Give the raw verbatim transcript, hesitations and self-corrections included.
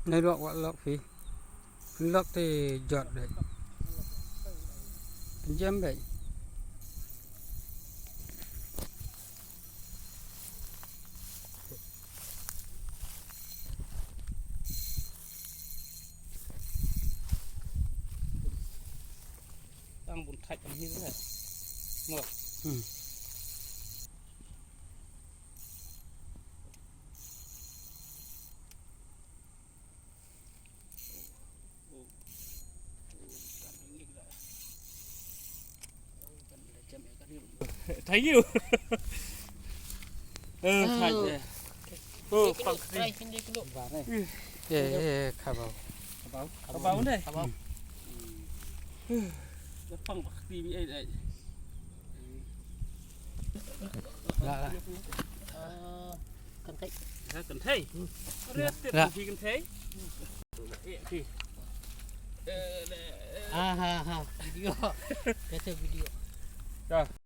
Nai lok wat lok phi. Lok te jot dei. Jam dei. Tang bun thait am hi le. Mo. Hmm. Thank you. Ơ, thait eh. Ơ, pang kri. Ê, ê, ê, kha bao. Kha bao. Kha bao ne? Kha bao. Pang kri bi ai ai. Lạ, lạ. Ơ, kan thei. Ha, kan thei. Ria tip kan thei. Ê, ê. Ê, ê. Ha, ha, ha. Video. Kata video. Dah.